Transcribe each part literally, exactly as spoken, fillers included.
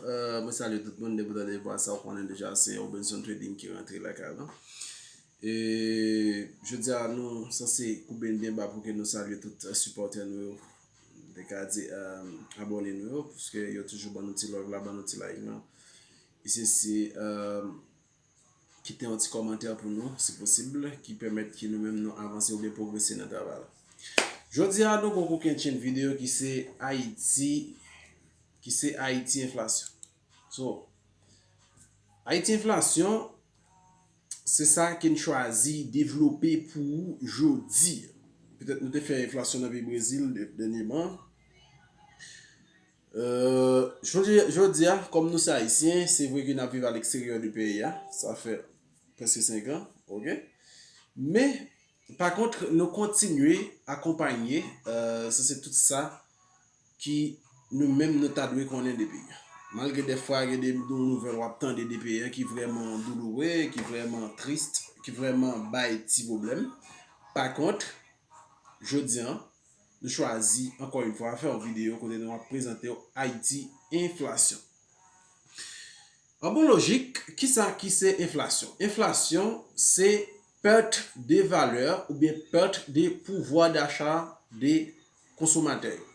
Euh, mwen salye tout moun, depi w tande vwa sa, w konnen deja se Robinson Trading ki rantre lakay la. E jodi a, nou sanse koube n byen ba pou ke nou salye tout, euh, sipòtè nou yo. M te ka di, euh, abòne nou yo, paske yo toujou ban nou ti love la, ban nou ti like lan. E se, se, euh, kite yon ti kòmantè pou nou, si posib, ki pèmèt ke nou menm nou avanse oubyen pwogrese nan travay la. Jodi a, nou gon kokennchenn videyo ki se Ayiti, ki se Ayiti enflasyon. So, Ayiti enflasyon, se sa ke n chwazi devlope pou ou jodi. Petèt nou te fè enflasyon nan peyi Brezil dè-, dènyèman. Euh, jodi, jodi a, kòm nou se Ayisyen, se vre ke n ap viv aleksteryè de peyi a, sa fè prèske senk an, oke? Men, pa kont, nou kontinye akonpanye, euh, sa se tout sa ki nou menm nou ta dwe konnen de peyi a. Malgre dèfwa gen de nou-, nouvèl w ap tande de peyi a ki vrèman douloure, ki vrèman tris, ki vrèman bay ti pwoblèm. Pa kont, jodi a, nou chwazi, ankò yon fwa, fè yon videyo kote nou ap prezante w Ayiti enflasyon. An bon lojik, kisa ki se enflasyon? Enflasyon, se pèt de valè oubyen pèt de pouvwa dacha de konsomatè yo.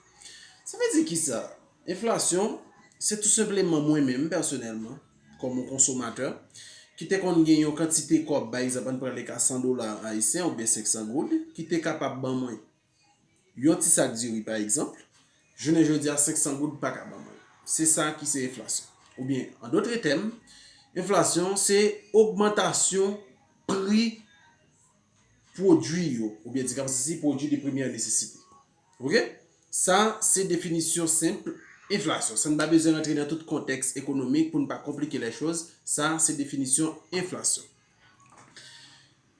Sa vle di kisa? Enflasyon, se tou senpleman mwen menm, pèsonèlman, kòm yon konsomatè, ki te konn gen yon kantite kòb, pa egzanp, ann pran le ka san dola ayisyen oubyen senk san goud, ki te kapab ban mwen yon ti sak diri, pa egzanp, jounen jodi a, senk san goud pa ka ban mwen. Se sa ki se enflasyon. Oubyen, an dòt tèm, enflasyon se ogmantasyon pri pwodui yo, oubyen di kòmsi pwodui de premyè nesesite. Oke? Sa se definisyon senp enflasyon. Sa n pa bezwen rantre nan tout kontèks ekonomik pou n pa konplike lè choz. Sa se definisyon enflasyon.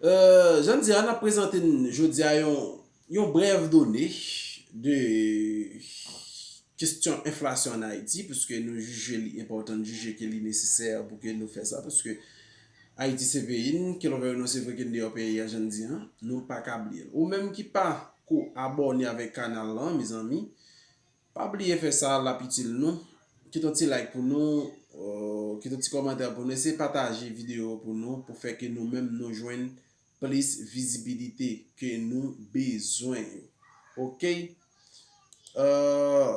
Euh, jan n di a, n ap prezante n jodi a yon, yon brèv done de kesyon enflasyon ann Ayiti, piske nou jije li enpòtan, n jije ke li nesesè pou ke nou fè sa, piske Ayiti se peyi n, ke lè w vle nou se vre ke n deyò peyi a, jan n di a, nou pa ka bliye l. Ou menm ki pa ko abòne avèk kanal lan, mezanmi, pa bliye fè sa, l ap itil nou. Kite yon ti like pou nou, euh, kite yon ti kòmantè pou nou, eseye pataje videyo pou nou, pou fè ke nou menm nou jwenn plis vizibilite ke nou bezwen yo. Oke? Euh,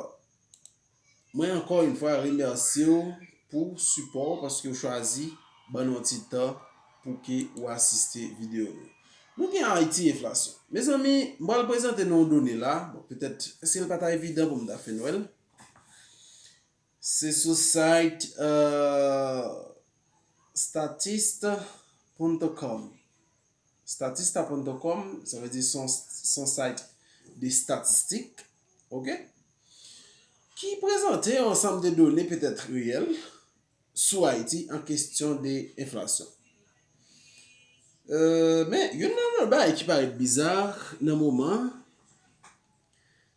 mwen ankò yon fwa remèsye w pou sipò w paske w chwazi ban nou yon ti tan pou ke w asiste videyo nou. Nou gen Ayiti enflasyon. Mezanmi, m pral prezante nou yon done la. Bon, petèt, èske l pa ta evidan pou m ta fè n wè l? Se sou site, euh, statista ponto com. Statista ponto com, sa vle di se yon, se yon site de statistik, oke? Ki prezante yon ansanm de done petèt reyèl sou Ayiti an kesyon de enflasyon. Euh, men, youn nan lòt bagay ki parèt biza nan moman,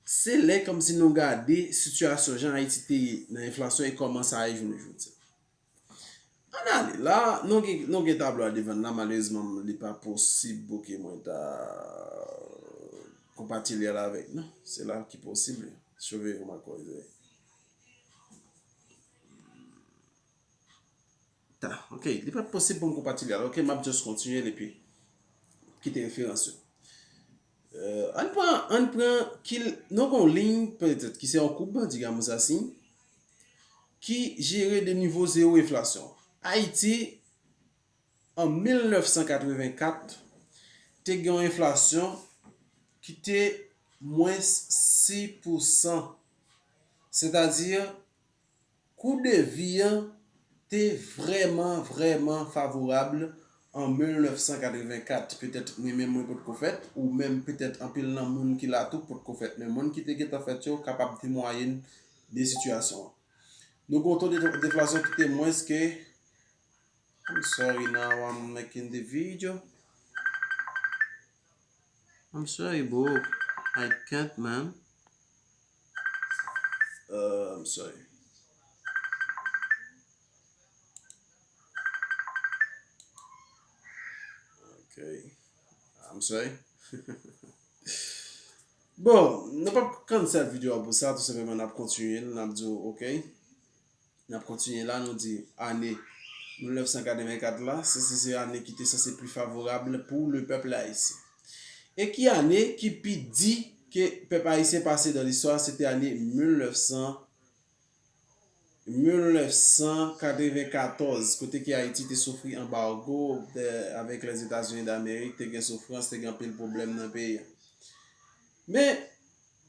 se lè kòmsi nou gade sitiyasyon jan Ayiti te ye nan enflasyon e kòman sa ye jounen jodi a. Ann ale. La, nou gen, nou gen tablo a devan n la. Malerezman, li pa posib pou ke mwen ta konpatilye l avèk nou. Se la ki posib. Sove yon makòze. Ta, oke. Li pa t posib pou m konpatilye l. Oke, m ap just kontinye l epi kite referans yo. Euh, ann pran, ann pran ki, nou gon liy, petèt, ki se yon koub, digamos assim, ki jere de nivo zewo enflasyon. Ayiti, an mil nèf san katrevenkat, te gen yon enflasyon ki te mwens sis pousan. Sètadi, kou de vi an te vrèman, vrèman favorab an mil nèf san katrevenkat. Petèt mwen menm mwen potko fèt, ou menm petèt anpil nan moun ki la tou potko fèt, men moun ki te gentan fèt yo kapab temwaye n de sitiyasyon an. Nou gen yon to de deflasyon ki te mwens ke, I'm sorry, now I'm making the video. I'm sorry, bro. I can't, man. Uh, I'm sorry. Okay. I'm sorry. Bon, nou p ap cancel videyo a pou sa, tou senpleman n ap kontinye, n ap di w, ok. N ap kontinye la, nou di ane mil nèf san katrevenkat la, se, se, se ane ki te sanse pli favorab pou le pèp ayisyen. E ki ane ki pi di ke pèp ayisyen pase dan listwa, se te ane mil nèf san, mil nèf san katrevenkatòz, kote ke Ayiti te soufri anbago, avèk Lèzetazini Damerik, te gen soufrans, te gen anpil pwoblèm nan peyi a. Men,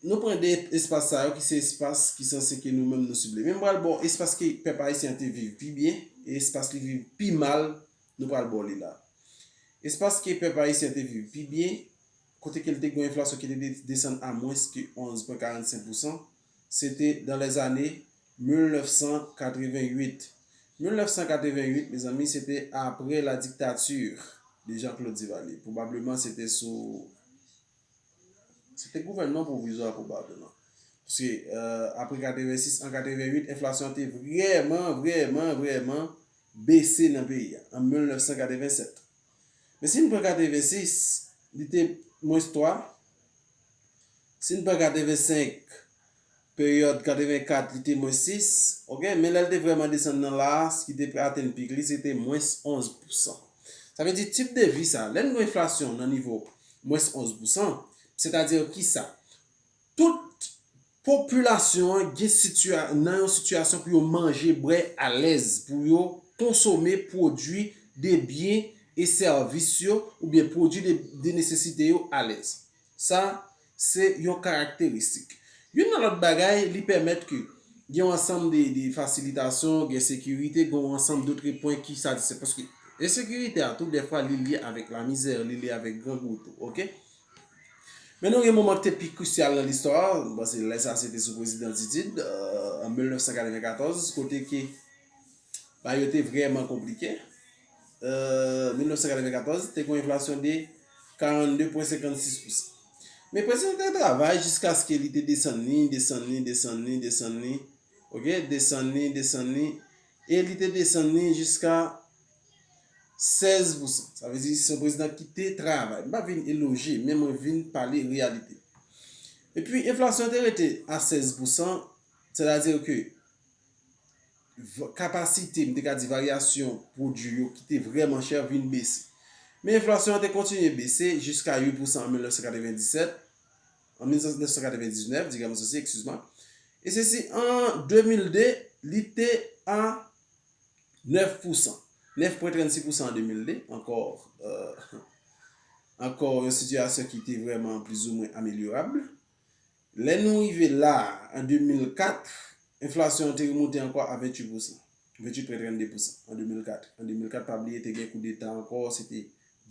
nou pran de espas sa yo ki se espas ki sanse ke nou menm nou sible. Men m pral ba w espas ke pèp ayisyen an te viv pi byen e espas li viv pi mal, nou pral ba w li la. Espas ke pèp ayisyen an te viv pi byen, kote ke l te gen yon enflasyon ki te de- desann a mwens ke onz pwen karannsenk pousan, se te dan lèzane mil nèf san katrevenwit. Mil nèf san katrevenwit, mezanmi, se te apre la dictature de Jean-Claude Duvalier. Pwobableman, se te sou Se te gouvènman pwovizwa pwobableman. Paske, euh, apre katrevensis, an katrevenwit, enflasyon an te vrèman, vrèman, vrèman bese nan peyi a, an mil nèf san katrevensèt. Men si n pran katrevensis, li te mwens twa. Si n pran katrevensenk, peryòd katrevenkat, li te mwens sis, oke? Men lè l te vrèman desann nan la a, ki te atenn pik li, se te mwens onz pousan. Sa vle di, tip de vi sa, lè n gen enflasyon nan nivo mwens onz pousan, sètadi ki sa? Tout popilasyon an gen sitiya- nan yon sitiyasyon pou yo manje, bwè alèz, pou yo konsome pwodui de byen e sèvis yo, oubyen pwodui de, de nesesite yo alèz. Sa, se yon karakteristik. Youn nan lòt bagay, li pèmèt ke gen yon ansanm de, de fasilitasyon, gen sekirite, gen yon ansanm dòt pwen ki satisfè. Paske ensekirite a, tou dèfwa, li lye avèk lamizè, li lye avèk grangou tou, oke? Men nou gen moman ki te pi krisyal nan listwa a, m panse lè sa se te sou prezidan Titid, euh, an mil nèf san katrevenkatòz, kote ke bagay yo te vrèman konplike. Euh, mil nèf san katrevenkatòz, te gen yon enflasyon de karannde pwen senkannsis pousan. Men prezidan te travay jiskaske li te desann li, desann li, desann li, desann li, oke, desann li, desann li, e li te desann li jiska sèz pousan. Sa vle di se yon prezidan ki te travay. M pa vin eloje, men mwen vin pale reyalite. Epi, enflasyon te rete a sèz pousan, sètadi ke v- kapasite, m te ka di varyasyon pwodui yo ki te vrèman chè vin bese. Men enflasyon an te kontinye bese jiska uit pousan an mil nèf san katrevendisèt, an mil nèf san katrevendiznèf, diga m sesi, excuse-moi. E sesi an de mil de, li te a nèf pousan. Nèf pwen trannsis pousan an de mil de, ankò, euh, ankò yon sitiyasyon ki te vrèman plizoumwen amelyorab. Lè nou rive la, an de mil kat, enflasyon an te remonte ankò a venntuit pousan. Venntuit pwen trannde pousan an de mil kat. An de mil kat, pa bliye, te gen koudeta ankò, se te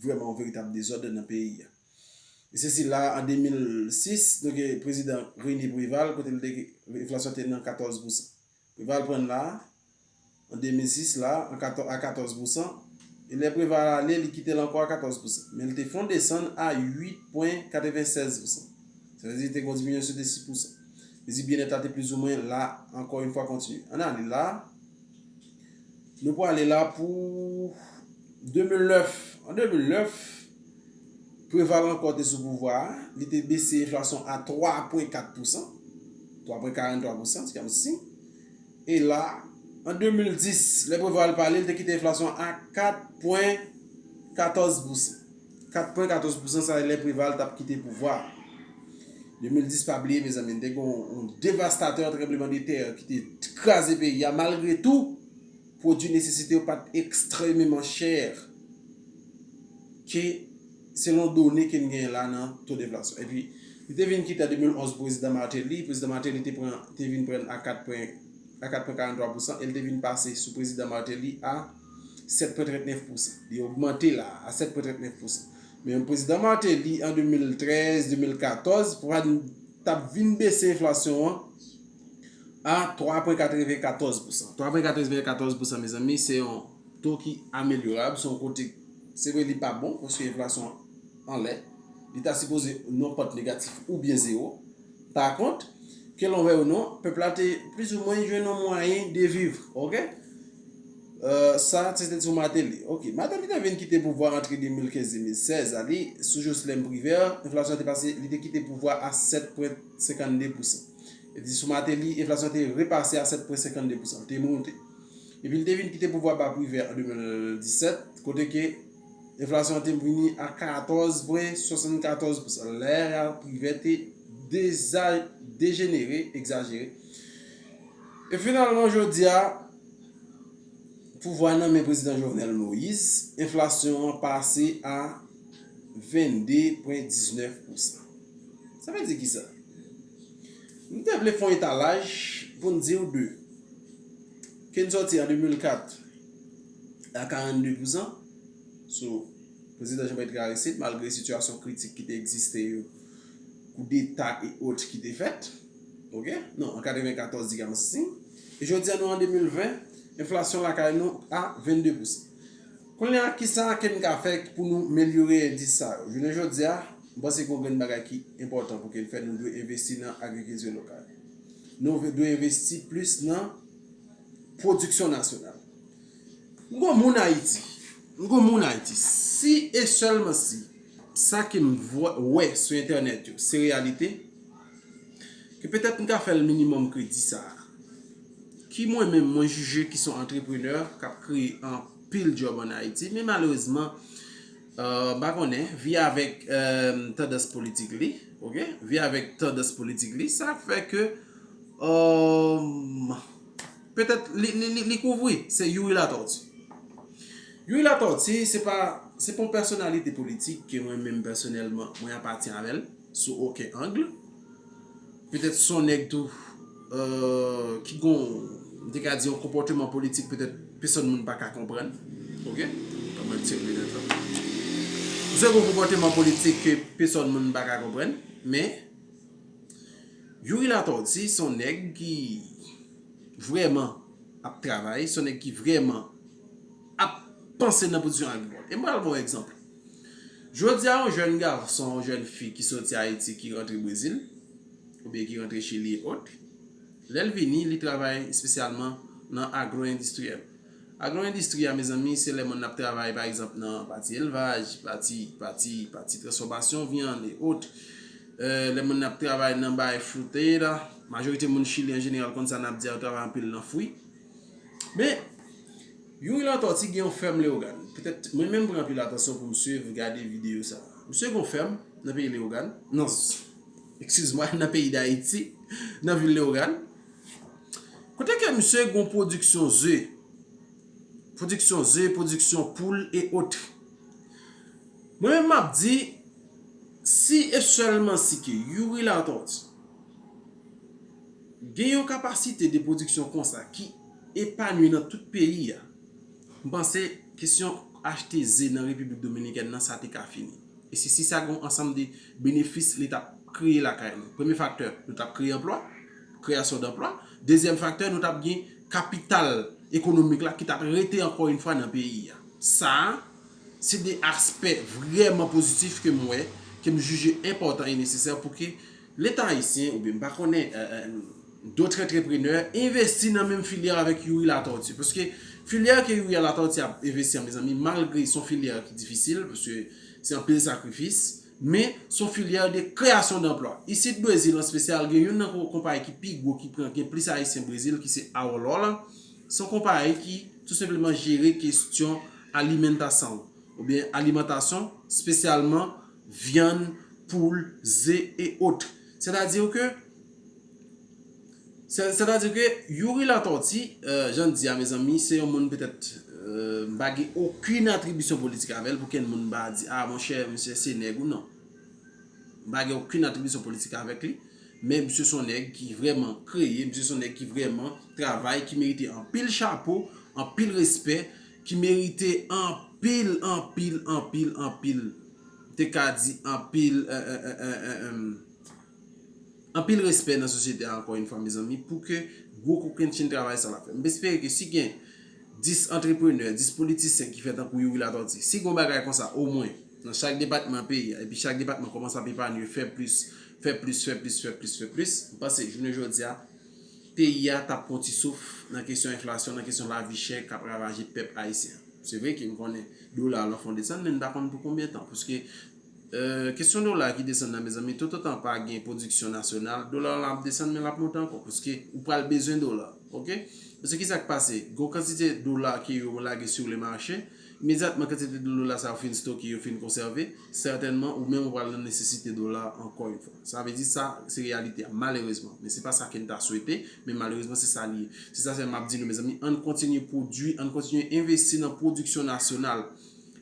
vrèman yon veritab dezòd nan peyi a. E se sila, an de mil sis, nou gen prezidan René Préval, kote l te, enflasyon te nan katòz pousan. Préval pran l la, an de mil sis la, an katò- a katòz pousan. E lè Préval ale, li kite l ankò a katòz pousan. Men li te fè yon desann a uit pwen katrevensèz pousan. Sa vle di, te gen yon diminisyon de sis pousan. Vle di, byennèt la te plizoumwen la, ankò yon fwa kontinye. Ann ale la, nou prale la pou de mil nèf. An de mil nèf, Préval ankò te sou pouvwa a, li te bese enflasyon a twa pwen kat pousan, twa pwen karanntwa pousan, ti kanm si. E la, an de mil dis, lè Préval pale, li te kite enflasyon a kat pwen katòz pousan. Kat pwen katòz pousan, sa lè Préval t ap kite pouvwa a. De mil dis, pa bliye, mezanmi, te gen yon, yon devastatè tranblemanntè ki te kraze peyi a. Malgre tou, pwodui nesesite yo pa t ekstrèmeman chè ke selon done ke n genyen la nan to deflasyon. Epi, li te vin kite an de mil onz prezidan Martelly. Prezidan Martelly te pran, te vin pran a kat pwen, a kat pwen karanntwa pousan e li te vin pase sou prezidan Martelly a sèt pwen trannèf pousan. Li ogmante la a sèt pwen trannèf pousan. Men prezidan Martelly an de mil trèz, de mil katòz, t ap vin bese enflasyon an a twa pwen katrevenkatòz pousan. Twa pwen katrevenkatòz pousan, mezanmi, se yon to ki amelyorab, se yon kote, se vre li pa bon, paske enflasyon anlè, li ta sipoze nan pant negatif oubyen zewo. Pa kont, ke l vle ou non, pèp la te plizoumwen jwenn yon mwayen de viv, oke? Euh, sa, se te sou Martelly. Oke, Martelly te vin kite pouvwa antre de mil kenz de mil sèz, sa li, sou Jocelerme Privert, enflasyon te pase, li te kite pouvwa a sèt pwen senkannde pousan. E di sou Martelly, enflasyon te repase a sèt pwen senkannde pousan, te monte. Epi li te vin kite pouvwa ba Privè an de mil disèt, kote ke enflasyon an te vini a katòz pwen swasannkatòz pousan. Lè a, Privè te deza-, dejenere, egzajere. E finalman, jodi a, pouvwa nan men prezidan Jovenel Moïse, enflasyon an pase a vennde pwen diznèf pousan. Sa vle di kisa? M te vle fè yon etalaj pou n di w de, ke n sòti an de mil kat a karannde pousan, sou prezidan Jean Bertrand Aristide, malgre sitiyasyon kritik ki te egziste yo, koudeta e ot ki te fèt, ok? Non, an katrevenkatòz, di kòmanse siy. E jodi a nou an de mil ven, enflasyon lakay nou a vennde pousan. Kounye a, kisa ke n ka fè pou nou melyore endis sa yo? Jounen jodi a, m panse gen yon grenn bagay ki enpòtan pou ke n fè, nou dwe envesti nan agrikilti lokal. Nou dwe envesti plis nan pwodiksyon nasyonal. M gon moun Ayiti. M gon moun Ayiti. Si e sèlman si sa ke m vwa-, wè sou entènèt yo, se reyalite, ke petèt m ka fè l minimòm kredi sa a. Ki mwen menm, mwen jije ki se yon antreprenè k ap kreye anpil djòb ann Ayiti, men malerezman, euh, m pa konnen, vi avèk, euh, tandans politik li, ok? Vi avèk tandans politik li, sa fè ke, euh, petèt li, li, li, li kouvri, se Youri Latortue. Youri Latortue, se pa, se pa yon pèsonalite politik ke mwen menm pèsonèlman, mwen apatyen avè l, sou okenn ang. Petèt se yon nèg tou, euh, ki gon, m te ka di yon konpòteman politik, petèt pèsòn moun pa ka konprann. Ok? Kòman l tire linèt la? Misye gon konpòteman politik ke pèsòn moun pa ka konprann, men Youri Latortue se yon nèg ki vrèman ap travay, se yon nèg ki vrèman ap panse nan pwodiksyon agrikòl. E m pral ba w egzanp. Jodi a, yon jèn gason, yon jèn fi ki soti Ayiti, ki rantre Brezil, oubyen ki rantre Chili e ot, lè l vini, li travay espesyalman nan agro-endistriyèl. Agro-endistri a, mezanmi, se lè moun ap travay, pa egzanp, nan pati elvaj, pati, pati, pati transfòmasyon vyann e ot. Euh, lè moun ap travay nan bay frutera, majorite moun Chili an jeneral konn sa n ap di a, yo travay anpil nan fwi. Men, Youri Latortue gen yon fèm Leyogàn. Petèt, mwen menm pran anpil atansyon pou m swiv, gade videyo sa. Misye gen yon fèm nan peyi Leyogàn. Non, eskize mwa, nan peyi Dayiti, nan vil Leyogàn. Kote ke misye gen yon pwodiksyon ze. Pwodiksyon ze, pwodiksyon poul e ot. Mwen menm m ap di, si e sèlman si ke Youri Latortue gen yon kapasite de pwodiksyon konsa ki epanwi nan tout peyi a, m panse kesyon achte ze nan Repiblik Dominikèn nan, sa te ka fini. E se si sa gen yon ansanm de benefis li t ap kreye lakay nou. Premye faktè, nou t ap kreye anplwa, kreyasyon danplwa. Dezyèm faktè, nou t ap gen kapital ekonomik la ki t ap rete ankò yon fwa nan peyi a. Sa a, se de aspè vrèman pozitif ke m wè, ke m jije enpòtan e nesesè pou ke Leta ayisyen, oubyen m pa konnen, euh, euh, dòt antreprenè, envesti nan menm filyè avèk Youri Latortue. Paske filyè ke Youri Latortue ap envesti an, mezanmi, malgre se yon filyè ki difisil, paske se anpil sakrifis, men se yon filyè de kreyasyon danplwa. Isit Brezil an espesyal, gen youn nan ko-, konpayi ki pi gwo, ki pran, gen plis ayisyen Brezil, ki se Aurora. Se yon konpayi ki tou senpleman jere kesyon alimantasyon, oubyen alimantasyon, espesyalman vyann, poul, ze e ot. Sètadi ke, sè-, sètadi ke Youri Latortue, euh, jan n di a, mezanmi, se yon moun petèt, euh, m pa gen okenn atribisyon politik avè l, pou kenn moun pa di, a, monchè, misye se nèg ou non. M pa gen okenn atribisyon politik avèk li, men misye se yon nèg ki vrèman kreye, misye se yon nèg ki vrèman travay, ki merite anpil chapo, anpil respè, ki merite anpil, anpil, anpil, anpil, te ka di anpil, euh, euh, euh, euh, euh, euh, anpil respè nan sosyete a, ankò yon fwa, mezanmi, pou ke gwo kokennchenn travay sa l ap fè. M espere ke si gen dis antreprenè, dis politisyen ki fè tankou Youri Latortue, si gen yon bagay konsa, omwen, nan chak depatman peyi a, epi chak depatman kòmanse ap epanwi, fè plis, fè plis, fè plis, fè plis, fè plis, m panse, jounen jodi a, peyi a t ap pran ti souf nan kesyon enflasyon, nan kesyon lavi chè k ap ravaje pèp ayisyen an. Se vre ke m konnen dola lan fon desann, men m pa konn pou konbyen tan. Paske, euh, kesyon dola ki desann nan, mezanmi, toutotan pa gen pwodiksyon nasyonal, dola lan ap desann, men l ap monte ankò. Paske ou pral bezwen dola. Ok? Paske ki sa k pase? Gon kantite dola ke yo lage sou le mache, imedyatman kantite dola sa yo fin stoke, yo fin konsève, sètènman ou menm ou pral nan nesesite dola ankò yon fwa. Sa vle di sa se reyalite a, malerezman. Men se pa sa ke n ta swete, men malerezman se sa li ye. Se sa se m ap di nou, mezanmi, ann kontinye pwodui, ann kontinye envesti nan pwodiksyon nasyonal.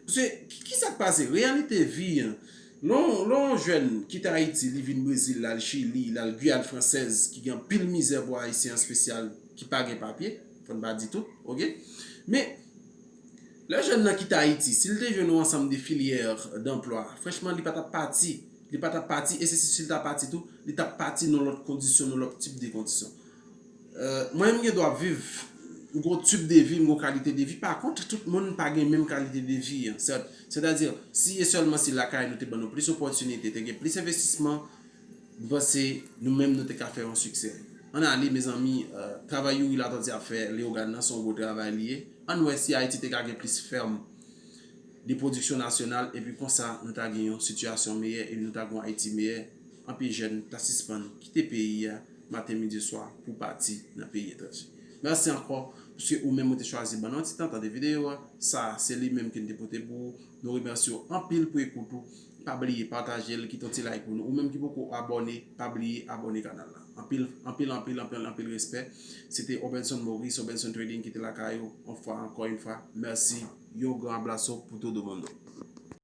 Paske ki, ki sa k pase? Reyalite vi an, lè yon, lè yon jèn kite Ayiti, li vin Brezil, l al Chili, l al Giyàn fransèz, ki gen anpil mizè pou Ayisyen an espesyal, ki pa gen papye, fò n pa di tout, ok? Men, lè jèn nan kite Ayiti, si l te jwenn yon ansanm de filyè danplwa, franchman, li pa t ap pati. Li pa t ap pati, e se si, si l ta pati tou, li t ap pati nan lòt kondisyon, nan lòt tip de kondisyon. Euh, mwen, m gen dwa viv, m gon tip de vi, m gon kalite de vi. Pa kont, tout moun pa gen menm kalite de vi an. Sè, sètadi, si e sèlman si lakay nou te ban nou plis opòtinite, te gen plis envestisman, m panse nou menm nou te ka fè yon siksè. Ann ale, mezanmi, euh, travay Youri Latortue ap fè Leyogàn nan, se yon gwo travay li ye. Ann wè si Ayiti te ka gen plis fèm de pwodiksyon nasyonal, epi konsa nou ta gen yon sitiyasyon meyè e nou ta gen yon Ayiti meyè. Anpil jèn ta sispann kite peyi a maten, midi, swa pou pati nan peyi etranje. Mèsi ankò, paske ou menm ou te chwazi ban nou yon ti tan tande videyo a. Sa, se li menm ke n te pote pou ou. Nou remèsye w anpil pou ekout ou. Pa bliye pataje l, kite yon ti like pou nou. Ou menm ki poko abòne, pa bliye abòne kanal la. Anpil, anpil, anpil, anpil, anpil respè. Se te Obenson Maurice, Obenson Trading ki te lakay ou. Yon fwa, ankò yon fwa, mèsi. Yon gran abrazo pou todo mundo.